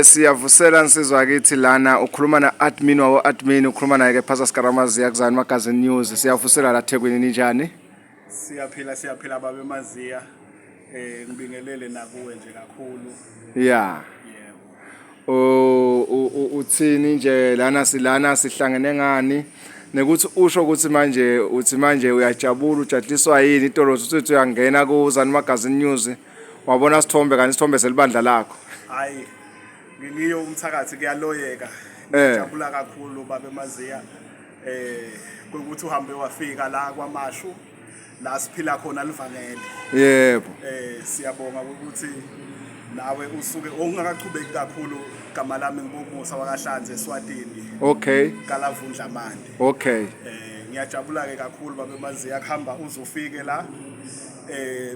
Siyavusela nsizwa kithi lana, ukhuluma na admin wawo admin, ukhuluma naye ke Pastor Skaramaziya kuzani Magazine News. Siyavusela la Thekwini, ninjani? Siyaphila, siyaphila babe Maziya. Ngibingelele nakuwe nje kakhulu. Yeah. Yebo. Uthini nje lana, silana sihlangene ngani? Nekuthi usho ukuthi manje uthi manje uyajabula, ujabuliswa yini itolo uthi uyangena ku Zani Magazine News wabona sithombe kanti isithombe selibandla lakho. Hayi, ngingiyo umthakathi kuyaloyeka. Ngijabula kakhulu babe Maziya. Ukuthi uhambe wafika la kwaMashu la siphila khona livangeli. Yebo. Siyabonga ukuthi nawe usuke ongakachubeki kakhulu. Igama lami ngibomusa wakaHlanze eSwatini. Kalavundla mande. Ngiyajabula ke kakhulu babe Maziya kuhamba uzufike la.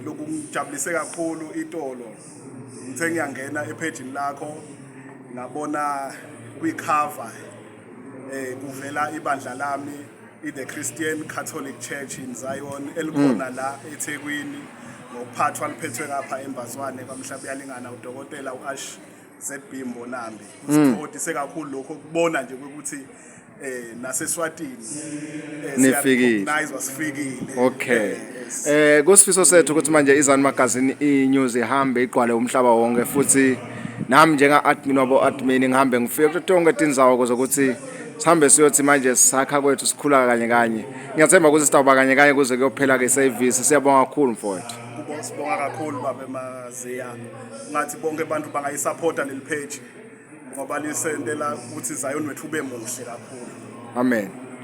Lokungijabulise kakhulu itolo, ngithe ngiyangena ephejini lakho ngabona kwi-cover kuvela ibandla lami, i-The Christian Catholic Church in Zion, elikhona la eThekwini ngokuphathwa liphethwe ngapha eMbazwane kwaMhlabuyalingana, udokotela u-Ash ZB Mbonambi. Kusithokozise kakhulu lokho kubona nje ukuthi naseSwatini Nifikile. siya-recognize, sifikile. Okay. Yes. Kusifiso sethu ukuthi manje iZani Magazine i-news ihambe igcwale umhlaba wonke, futhi nami njenga admin wabo admin ngihambe ngifike kuto tonke tindzawo ukuze ukuthi sihambe siyothi manje sakha kwethu sikhula kanye kanye. Ngiyathemba ukuthi sitawuba kanye kanye kuze kuyophela ke service. Siyabonga kakhulu mfowethu. Kubo sibonga kakhulu babe Maziya. Ngathi bonke abantu bangayisupporta leli page ngoba lisentela ukuthi Zion wethu ube muhle kakhulu. Amen.